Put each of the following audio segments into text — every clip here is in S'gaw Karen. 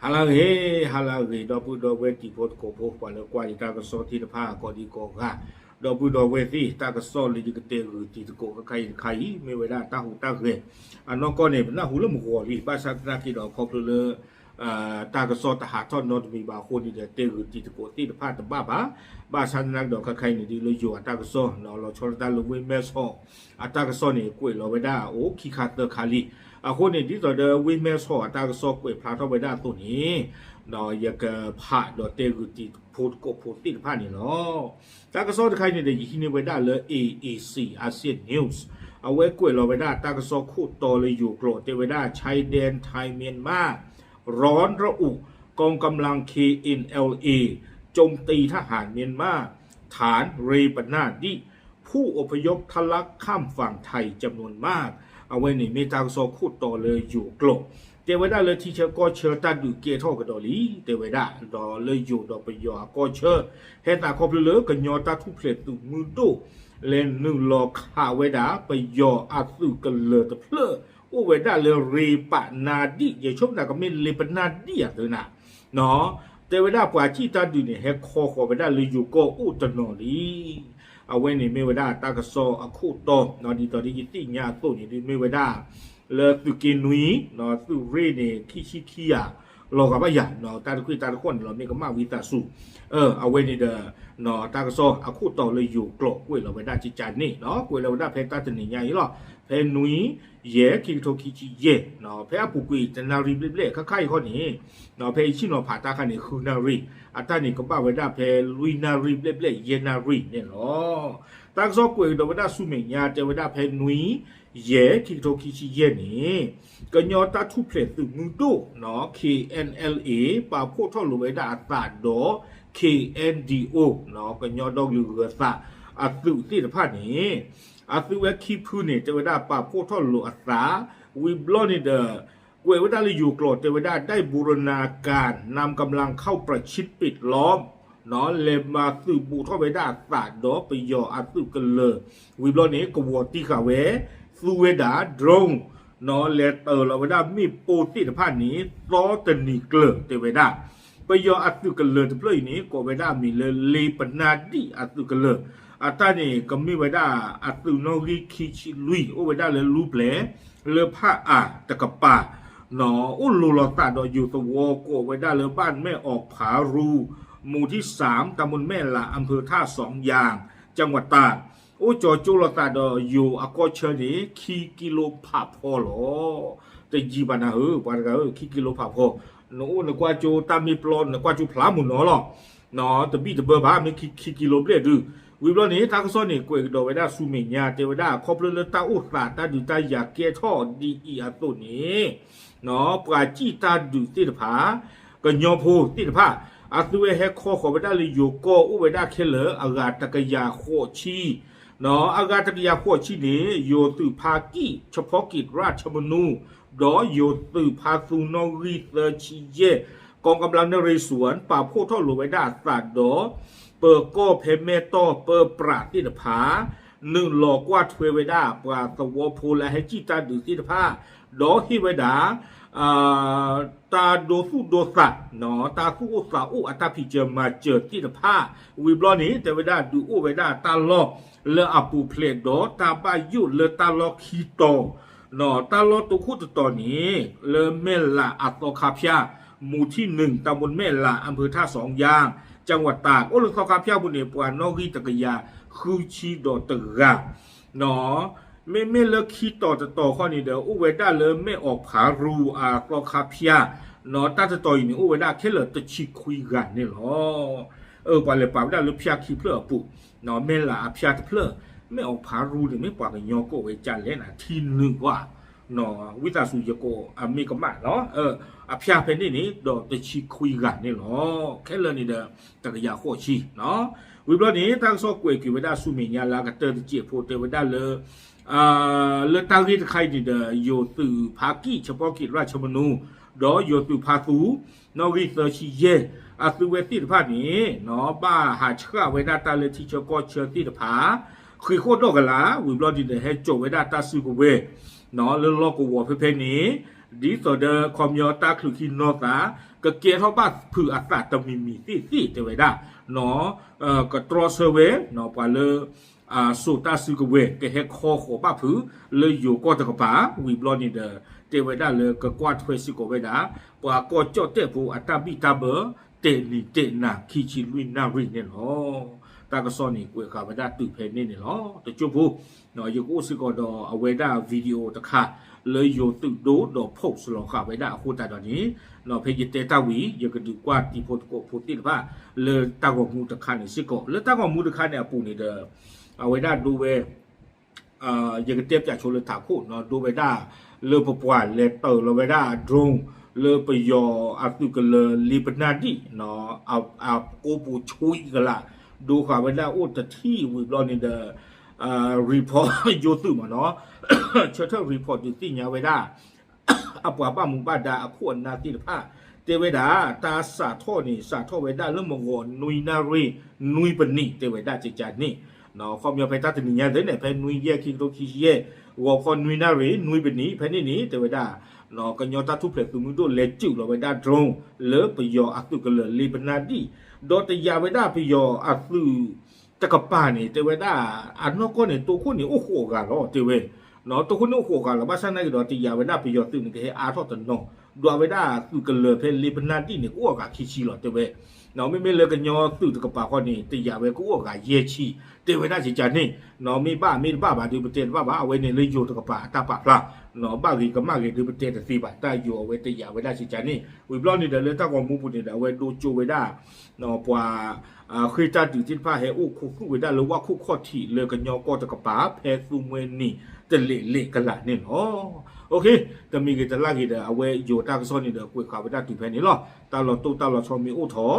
ဟါလၢအဂ့ၤ, ဟါလၢအဂ့ၤ ဒီပုၢ်ဒီဝဲၢ်တံၤဖိသကိးဖိ ပှၤလၢကွၢ်ယတၢ်ကစီၣ်သ့ၣ်တဖၣ်ကိးဒံကိးဂၤ, ဒီပုၢ်ဒီဝဲၢ်သ့ၣ် တၢ်ကစီၣ်လၢယကတဲဂုာ်တံၤသကိးခဲခါအံၤတခါအံၤ မ့ၢ်ဝဲဒၣ်တၢ်ဟူးတၢ်ဂဲၤ အနီၢ်ကီၢ်န့ၣ် ပနၢ်ဟူလၢမုၢ်ဂီၤလံ, ဘၣ်ဆၣ်သနာ်က့ဒီးခီဖျိလၢ တၢ်ကစီၣ်တဟးထီၣ်နီတမံၤဘၣ်အဃိန့ၣ်ဒီး တဲဂုာ်တံၤသကိးသ့ၣ်တဖၣ်တဘၣ်ဘၣ်, ဘၣ်ဆၣ်သနာ်က့ဒီးခဲခါအံၤန့ၣ်ဒ်လၢယိၤအတၢ်ကစီၣ် လီၤဆီဒၣ်တၢ်လၢဝ့ၢ်မဲၢ်ဆီး အတၢ်ကစီၣ်န့ၣ် ကွဲးလီၤဝဲဒၣ်အိၣ်ခံခါသၢခါလံ. အဃိန့ၣ် ဒ်သိးဒီးဝ့ၢ်မဲၢ်ဆီးအတၢ်ကစီၣ်ကွဲးဖျါထီၣ်ဝဲဒၣ်အသိးန့ၣ် ယကဖးဒီးတဲဂုာ်တံၤဖိသကိးဖိသ့ၣ်တဖၣ်န့ၣ်လီၤ. တၢ်ကစီၣ်တခါအံၤန့ၣ်ဒီး ယဟံးန့ၢ်ဝဲဒၣ်လၢ A A C Asian News အဝဲကွဲးလီၤဝဲဒၣ်တၢ်ကစီၣ်ခိၣ်တီလၢယိၤကျိာ် တဲဝဲဒၣ် ชายแดนไทยเมียนมา ร้อนระอุ กองกำลัง เค เอ็น แอล เอ โจมตีทหารเมียนมา ฐานเรปนาดิ ผู้อพยพทะลักข้ามฝั่งไทยจำนวนมาก အဝဲန့ၣ်မ့ၢ်တၢ်ကစီၣ်ခိၣ်တီလၢယိၤကျိာ် တဲဝဲဒၣ်လၢထံဆၢကီၢ်ဆၢတၢ်ဒုးကဲထီၣ်ကဒီးလံ တဲဝဲဒၣ် ဒီးလၢယိၤဒီးပယီၤအကီၢ်ဆၢ ဟဲသးခီဖျိလၢကညီတၢ်ထူၣ်ဖျဲးသုးမုၢ်ဒိၣ် လဲၤနုာ်လီၤခးဝဲဒၣ် ပယီၤအသုးကလၢၤတဖျၢၣ် အိၣ်ဝဲဒၣ်လၢရ့ပးနါဒံၣ် ယဆိကမိၣ်ကမ့ၢ်လ့ပနါဒံၣ်အသုးနၤ တဲဝဲဒၣ်ပှၤစံၣ်တၢ်ဒုးန့ၣ် ဟဲခီဃီၤဝဲဒၣ်လၢယိၤကီၢ်အိၣ်တနီၤလံ. အဝဲန့ၣ်မ့ၢ်ဝဲဒၣ်တၢ်ကစီၣ်အခိၣ်တီ ဒ်သိးဒီးယသ့ၣ်ညါအသိးန့ၣ် ဒ်မ့ၢ်ဝဲဒၣ် လၢသုးက့နွံ သုးရ့ၣ်န့ၣ် ခံဆံခံဂၤ လီၤဂာ်ဘၣ်ယၤ တၢ်တခွ့ၣ်တၢ်တဃီၣ်န့ၣ်လီၤ မ့ၢ်ကမၣ်ဝံသးစူၤ အဝဲန့ၣ်ဒီး တၢ်ကစီၣ်အခိၣ်တီလၢယိၤကျိာ်ကွဲးလီၤဝဲဒၣ်ကကန့ၣ် ကွဲးလီၤဝဲဒၣ်ဖဲတၢ်တနံၤညါအံၤလီၤ. ဖဲနွံ ယဲၢ် ခံကထိခံဆံယဲၢ် ဖဲအပူၤကွံာ်တနၣ်ရံၣ်ဘျဲၣ်ဘျဲၣ် ခါခါအံၤခီန့ၣ် ဖဲယဆ့ၣ်နီၤဖးတၢ်ခါန့ၣ် ဃုနၣ်ရံၣ် အတၢ်န့ၣ်ကဘၣ်ဝဲဒၣ်ဖဲလွံၢ်နၣ်ရံၣ်ဘျဲၣ်ဘျဲၣ်ယဲၢ်နၣ်ရံၣ်န့ၣ်လီၤ. တၢ်ကစီၣ်ကွဲးကဒီးဝဲဒၣ်ဆူမဲာ်ညါ တဲဝဲဒၣ်ဖဲနွံ ယဲၢ် ခံကထိခံဆံယဲၢ်န့ၣ် ကညီတၢ်ထူၣ်ဖျဲးသုးမုၢ်ဒိၣ် K N L A ပာ်ဖှိၣ်ထီၣ်လိာ်ဝဲဒၣ်အသးဒီး K N D O ကညီဒီကလုာ်ဂၢၤသးအသုးသ့ၣ်တဖၣ်န့ၣ် အသုးဝဲခံဖုန့ၣ် တဲဝဲဒၣ်ပာ်ဖှိၣ်ထီၣ်လိာ်အသး ဝံၤဘျီန့ၣ်ဒီး ကွဲးဝဲဒၣ်လၢယိၤကျိာ် တဲဝဲဒၣ် ได้บูรณาการนำกำลังเข้าประชิดปิดล้อม လဲၤမၤသုးဘူးထီၣ်ဝဲဒၣ်အသးဒီးပယီၤအသုးကလၢၤ ဝံၤဘျီန့ၣ် ကဝီၤတံၢ်ဃာ်ဝဲ သူဝဲဒၣ် drone လဲၤတၢၤလီၤဝဲဒၣ်မ့ၣ်ပိၢ်သ့ၣ်တဖၣ်န့ၣ် သီတနံၤကျၢၤ တဲဝဲဒၣ် ပယီၤအသုးကလၢၤတဖျၢၣ်အံၤန့ၣ် ကိးဝဲဒၣ်အမံၤလၢ လ့ပနါဒံၣ်အသုးကလၢၤ အတၢ်န့ၣ် ကမ့ၢ်ဝဲဒၣ်အသုးနီၣ်ဂံၢ်ခံဆံလွံၢ် အိၣ်ဝဲဒၣ်လၢလူပျဲၢ် လၢဖၣ်အၣ်တကပၤ အိၣ်လိၤလိာ်သးဒီးယိၤသဝီကိးဝဲဒၣ်လၢ บ้านแม่ออกผารู หมู่ที่สาม ตำบลแม่หละ อำเภอท่าสองยาง จังหวัดตาก အိၣ်ကၠီၤကၠိလိာ်သးဒီးယိၤအကီၢ်ဆၢန့ၣ် ခံကံလိဖးဖီလီၤ. တယံာ်ဘၣ်နၤဧၢ ပှၤတဂၤဧၢ ခံကံလိဖးဖီ နအိၣ်နကွၢ်ကၠိတၢ်မ့ၢ်ပျီ နကွၢ်ကၠိဖျါမုၢ်နီၤလီၤ. တဘံၣ်တဘၢဘၣ် မ့ၢ်ခံကံလိဘျဲၣ်ဒုး ဝံၤဘျီန့ၣ် တၢ်ကစီၣ်န့ၣ် ကွဲးကဒီးဝဲဒၣ်ဆူမဲာ်ညါ တဲဝဲဒၣ် ခီဖျိလၢတၢ်အိၣ်သးတၢ်ဒုးတၢ်ယၤကဲထီၣ်ဒ်အံၤအသိးန့ၣ် ပှၤစံၣ်တၢ်ဒုးသ့ၣ်တဖၣ် ကညီဖိသ့ၣ်တဖၣ် အသုဝဲဟဲခီဃီၤဝဲဒၣ်လၢယိၤကီၢ် အိၣ်ဝဲဒၣ်ခဲလၢာ် အဂၤတကယၤဃိးဆံ အဂၤတကယၤဃိးဆံန့ၣ် ယိၤသုးဖါကံၣ် เฉพาะกิจราชมนู ဒီးယိၤသုးဖါသူ နီၣ်ဂံၢ်သၢဆံယဲၢ် กองกำลังนเรศวร ပာ်ဖှိၣ်ထီၣ်လိာ်ဝဲဒၣ်အသးဒီး ပၢၤကီၢ်ဖဲမဲၢ်တီၢ်ပၢပြးသ့ၣ်တဖၣ် နုာ်လီၤကွၢ်ထွဲဝဲဒၣ် ပှၤသဝီဖိလၢအဟဲစံၣ်တၢ်ဒုးသ့ၣ်တဖၣ် ဒီးဟ့ၣ်ဝဲဒၣ် တၢ်ဒိသူၣ်ဒိသး တၢ်သူၣ်အိၣ်သးအိၣ်အတၢ်ဖံးစၢၤမၤစၢၤသ့ၣ်တဖၣ် ဝံၤဘျီန့ၣ် တဲဝဲဒၣ်ဒုးအိၣ်ဝဲဒၣ်တၢ်လီၢ်လၢအပူၤဖျဲးဒီးတၢ်ဘၣ်ယိၣ်လၢတၢ်လီၢ်ခံတီၤ တၢ်လီၢ်တိခိၣ်တတီၤန့ၣ် လၢမဲၢ်လးအသီခါဖၠၣ် หมู่ที่หนึ่ง ตำบลแม่หละ อำเภอท่าสองยาง จังหวัดตาก အိၣ်လၢသီခါဖၠၣ်ပူၤန့ၣ် ပှၤနီၣ်ဂံၢ်တကယၤဃုဆံဒီးတဂၤ မ့မ့ၢ်လၢခံတီၤတတီၤခီန့ၣ်ဒီး အိၣ်ဝဲဒၣ်လၢမဲၢ်အီၣ်ဖးရူအသီခါဖၠၣ် တၢ်တတီၤအံၤန့ၣ် အိၣ်ဝဲဒၣ်ခဲလၢာ်တဆံခွံဂၤန့ၣ်လီၤ. ပှၤလဲၤပာ်ဝဲဒၣ်လၢဖၠၣ်ခံဖျၢၣ်အပူၤ မဲၢ်လးအဖၠၣ်တဖျၢၣ် မဲၢ်အီၣ်ဖးရူန့ၣ် မ့ၢ်ပှၤကညီကိးဝဲကၢ်လဲၣ်နၤ ထံနုာ်ကွၢ် ဝံသးစူၤယကိးအမ့ၢ်ကမၣ်လီၤ. အဖၠၣ်ဖဲန့ၣ်န့ၣ် ဒီးတဆံခွံဂၤန့ၣ်လီၤ. ခဲလၢာ်န့ၣ်ဒီး တကယၤဃိးဆံ ဝံၤဘျီန့ၣ် တၢ်ကစီၣ်ကွဲးက့ၤဝဲဒၣ်ဆူမဲာ်ညါလၢအကတၢၢ်တစဲးဖိတဲဝဲဒၣ်လၢ လၢတၢ်ဂ့ၢ်တခါအံၤန့ၣ်ဒီး ယိၤသုးဖါကံၣ် เฉพาะกิจราชมนู ဒီးယိၤသုးဖါသူ နီၣ်ဂံၢ်သၢဆံယဲၢ် အသုဝဲသ့ၣ်တဖၣ်န့ၣ် ဘၣ်ဟးဆှၣ်ဝဲဒၣ်တၢ်လၢထံဆၢကီၢ်ဆၢသ့ၣ်တဖၣ် ဃ့ၢ်ဃီၣ်ဒီၣ်ကလာ် ဝံၤဘျီဒ်န့ၣ် ဟဲစိာ်ဝဲဒၣ်တၢ်စုကဝဲၤ လၢလီၢ်ကဝီၤဖဲဖဲန့ၣ် ဒ်သိးဒီးခီပညီတၢ်ချုးခံနီၢ်သး ကကဲထီၣ်ဘၣ်ဖုးအသးတမံၤမံၤသ့ၣ်သ့ၣ်တဲဝဲဒၣ်, ကတြီဆၢဝဲ ပှၤလၢ စိာ်တၢ်စုကဝဲၤ ကဟဲခီဃီၤဘၣ်ဖုး လၢယိၤကီၢ်တကပၤ ဝံၤဘျီန့ၣ်ဒီး တဲဝဲဒၣ်လၢကကွၢ်ထွဲစ့ၢ်ကီးဝဲဒၣ် ပှၤကီၢ်ကၠီၣ်တဲၣ်ဖိအတၢ်ဘံၣ်တၢ်ဘၢ တဲာ်နံၤတဲာ်နၤ ခံဆံလွံၢ်နၣ်ရံၣ်န့ၣ်လီၤ. တၢ်ကစီၣ်န့ၣ် ကွဲးဃာ်ဝဲဒၣ်တုၤဖဲန့ၣ်န့ၣ်လီၤ. တကၠိဖိ ယကအိၣ်စ့ၢ်ကီးဒီးအဝဲဒၣ် video တခါ လၢယိၤသုးဒိဒီး post လီၤဃာ်ဝဲဒၣ်အဃိသတးဒီးန့ၣ် ဖဲယတဲတၢ်ဝံၤ ယကဒုးကွၢ်တံၤဖိသကိးဖိသ့ၣ်တဖၣ် လၢတၢ်ဂီၤမူတခါန့ၣ်စ့ၢ်ကီး လၢတၢ်ဂီၤမူတခါန့ၣ်အပူၤန့ၣ်ဒီး အဝဲဒၣ်ဒိဝဲ ယကတဲပၠးဆိလၢထးခိၣ်နီၤ ဒိဝဲဒၣ် လၢပပှၤလဲၤတၢၤလီၤဝဲဒၣ် drone လၢပယီၤအသုးကလၢၤလ့ပနၢ်ဒံၣ် အကိးပူၤဆှံကလး ဒိဃာ်ဝဲဒၣ်အိၣ်တထံၣ်ဝံၤဘျီန့ၣ်ဒီး report ယိၤသုးမးနီၤ ဆၢထၢၣ် report ဒုးသ့ၣ်ညါဝဲဒၣ် အပှၤဘၣ်မူဘၣ်ဒါအခိၣ်အနၢ်သ့ၣ်တဖၣ် တဲဝဲဒၣ် တၢ်စးထီၣ်န့ၣ် စးထီၣ်ဝဲဒၣ်လၢမဂီၤနွံနၣ်ရံၣ် နွံပနံး တဲဝဲဒၣ်ကကန့ၣ် ခီပညီဖဲတၢ်တနံၤညါသ့ၣ်န့ၣ် ဖဲနွံယဲၢ်ခံကထိခံဆံယဲၢ် ဂီၤခီနွံနၣ်ရံၣ် နွံပနံး ဖဲန့ၣ်န့ၣ် တဲဝဲဒၣ် ကညီတၢ်ထူၣ်ဖျဲးသုးမုၢ်ဒိၣ်လဲၤစုးလီၤဝဲဒၣ် drone လၢပယီၤအသုးကလၢၤလ့ပနၢ်ဒံၣ် ဒီးတယာ်ဝဲဒၣ်ပယီၤအသုး တကပၤန့ၣ် တဲဝဲဒၣ် အနီၢ်ကီၢ်န့ၣ် တိခိၣ်န့ၣ်အိၣ်ဃိးဂၤလီၤ တဲဝဲ တိခိၣ်န့ၣ်အိၣ်ဃိးဂၤလီၤ ဘၣ်ဆၣ်နာ်က့ၤဒီး တယာ်ဝဲဒၣ်ပယီၤသုးန့ၣ် ကဟဲအါထီၣ်တနီၤ ဒွးဝဲဒၣ်သုးကလၢၤဖဲလ့ပနၢ်ဒံၣ်န့ၣ် ကအိၣ်အဂၤခံဆံလီၤ တဲဝဲ မ့မ့ၢ်လၢကညီသုးတကပၤဃီန့ၣ် တယာ်ဝဲကအိၣ်အဂၤယဲၢ်ဆံ တဲဝဲဒၣ်ကကန့ၣ် မ့ၢ်ဘၣ်မ့ၢ်တဘၣ်ဘၣ်ဒီးပတဲတဘၣ်ဘၣ် အဝဲန့ၣ်လၢယိၤတကပၤအတၢ်ပာ်ဖျါ ဘၣ်ဂ့ၤကမၣ်ဂ့ၤဒီးပတဲတသ့ဘၣ် တၢ်ယိၤအဝဲတယာ်ဝဲဒၣ်ကကန့ၣ် ဝံၤဘျီန့ၣ်ဒီးလၢတၢ်ဂီၤမူပူၤန့ၣ်ဒီး အဝဲဒိကၠိဝဲဒၣ် ပှၤ ဃ့ၢ်တၢ်ဒုးသ့ၣ်တဖၣ်ဟဲအိၣ်ခိးသူၣ်ဝဲဒၣ်လၢဝၣ်ခိၣ်ခီၣ်ထံးလၢကညီကီၢ်တကပၤ ဖဲသူမှဲနံၤတလ့ၣ်လ့ၣ်ကလးန့ၣ်လီၤ. တမံၤဂ့ၤတလၢ်ဂ့ၤဒီး အဝဲယိၤတၢ်ကစီၣ်န့ၣ်ဒီး ကွဲးဃာ်ဝဲဒၣ်တုၤဖဲန့ၣ်လီၤ.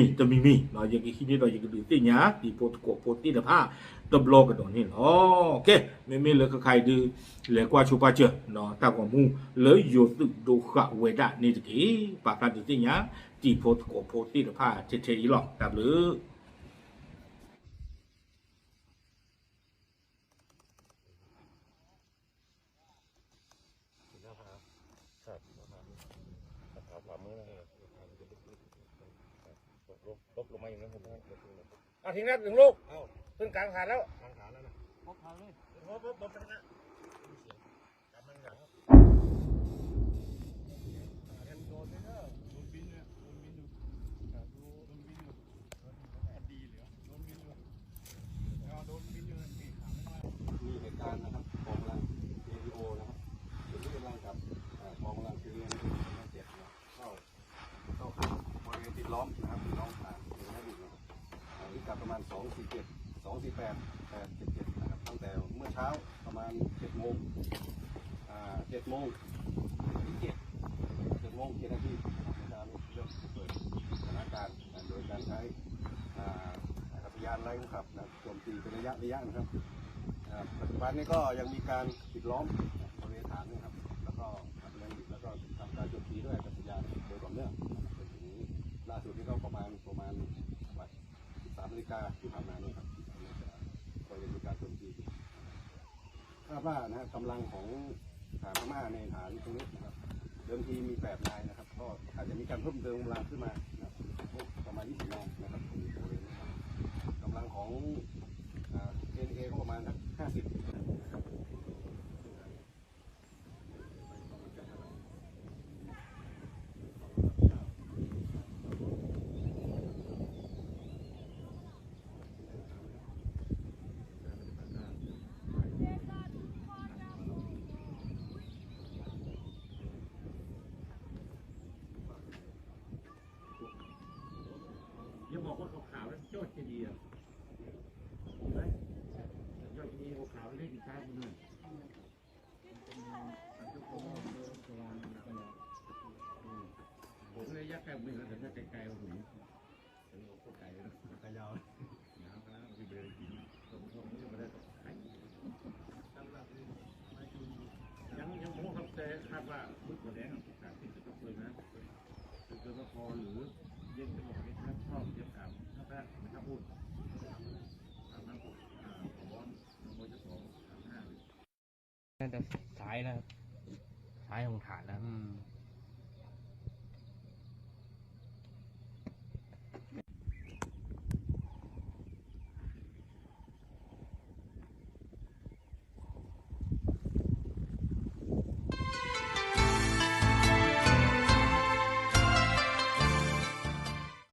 တၢ်လီၤတိၢ်တၢ်လီၤဆီမ့ၢ်အိၣ်ထီၣ် ကညီတၢ်ကစီၣ်မ့ၢ်ကွဲးလီၤဝဲဒၣ် တၢ်လီၤတိၢ်တၢ်လီၤဆီမ့ၢ်အိၣ်ထီၣ်အါန့ၢ်ဒ်အံၤန့ၣ် တမံၤမံၤ ယကဟံးန့ၢ်ဒီးယကဒုးသ့ၣ်ညါ တံၤဖိသကိးဖိသ့ၣ်တဖၣ် တဘျီကဒီးန့ၣ်လီၤ. ကဲ မ့မ့ၢ်လၢခဲခါအံၤဒုး လဲၤကွၢ်ဆိပာ်စၢၤ တၢ်ဂီၤမူလၢယိၤသုးဒိဃာ်ဝဲဒၣ်န့ၣ်တက့ၢ်. ပာ်ဖျါဒုးသ့ၣ်ညါ တံၤဖိသကိးဖိသ့ၣ်တဖၣ်ထဲထဲအံၤလီၤ. တၢ်ဘျုး อ่ะ ทิ้งแล้วหนึ่งลูก ขึ้นกลางฐานแล้ว กลางฐานแล้วนะ พบฐานเลย พบ พบ พบ พบ กำลังหลัง โดนบินเนี่ย โดนบินอยู่ โดนบินอยู่ คดีเหลือ โดนบินอยู่ เอา โดนบินอยู่ นี่ มีเหตุการณ์นะครับ กองกำลัง เอ ดี โอ นะครับ จุดที่กำลังกับ อ่า กองกำลัง ซี เอ็น เจ็ด เนี่ย เข้า เข้าขังบริเวณปิดล้อมนะครับ ปิดล้อมฐาน อ่า พิกัดประมาณ สองสี่เจ็ด สองสี่แปด แปดเจ็ดเจ็ด นะครับ ตั้งแต่เมื่อเช้าประมาณ เจ็ดโมง อ่า เจ็ดโมง ที่เจ็ด เจ็ดโมง เจ็ดนาทีนะครับ ในการเริ่มเปิดสถานการณ์ โดยการใช้ อ่า อากาศยานไร้คนขับนะครับ โจมตีเป็นระยะระยะนะครับ อ่า ปัจจุบันนี้ก็ยังมีการปิดล้อมบริเวณฐานนะครับ แล้วก็ แล้วก็ทำการโจมตีด้วยอากาศยานโดยต่อเนื่องนะครับ จนถึงล่าสุดนี่ก็ประมาณ ประมาณ สิบสามนาฬิกาที่ผ่านมาเนี่ยครับ ก็ยังมีการโจมตีอยู่ คาดว่านะฮะ กำลังของทหารพม่าในฐานตรงนี้นะครับ เดิมทีมีแปดนายนะครับ ก็อาจจะมีการเพิ่มเติมกำลังขึ้นมานะครับ ประมาณ ยี่สิบนายนะครับ ตรงบริเวณนี้ครับ กำลังของ อ่า เคเอ็นเอ ก็ประมาณสัก ห้าสิบ นะครับ อย่าบอกว่าขาวๆนะ ยอดเจดีย์อะ เห็นไหม ยอดเจดีย์ขาวๆ เลขอยู่ซ้ายมือ ผมเลยยักษ์แก้วมือแล้วแต่ถ้าไกลๆ โอ้โห เดี๋ยวเราโคตรไกลเลยนะ ไกลยาวเลย ยาวนะ เราไปเดินกิน ผมก็ไม่ได้ไปได้ ยัง ยังโม้ครับ แต่คาดว่ามืดกว่าแดงอ่ะ สามสิบจะต้องเลยนะ คือเกินก็พอหรือ เย็นจะบอกให้ท่านชอบเย็นอ่ะ ถ้าแป๊บนะครับพูด ตามนั้นผม อ่า ผมบอก สายนะ สายของฐานนะ อืม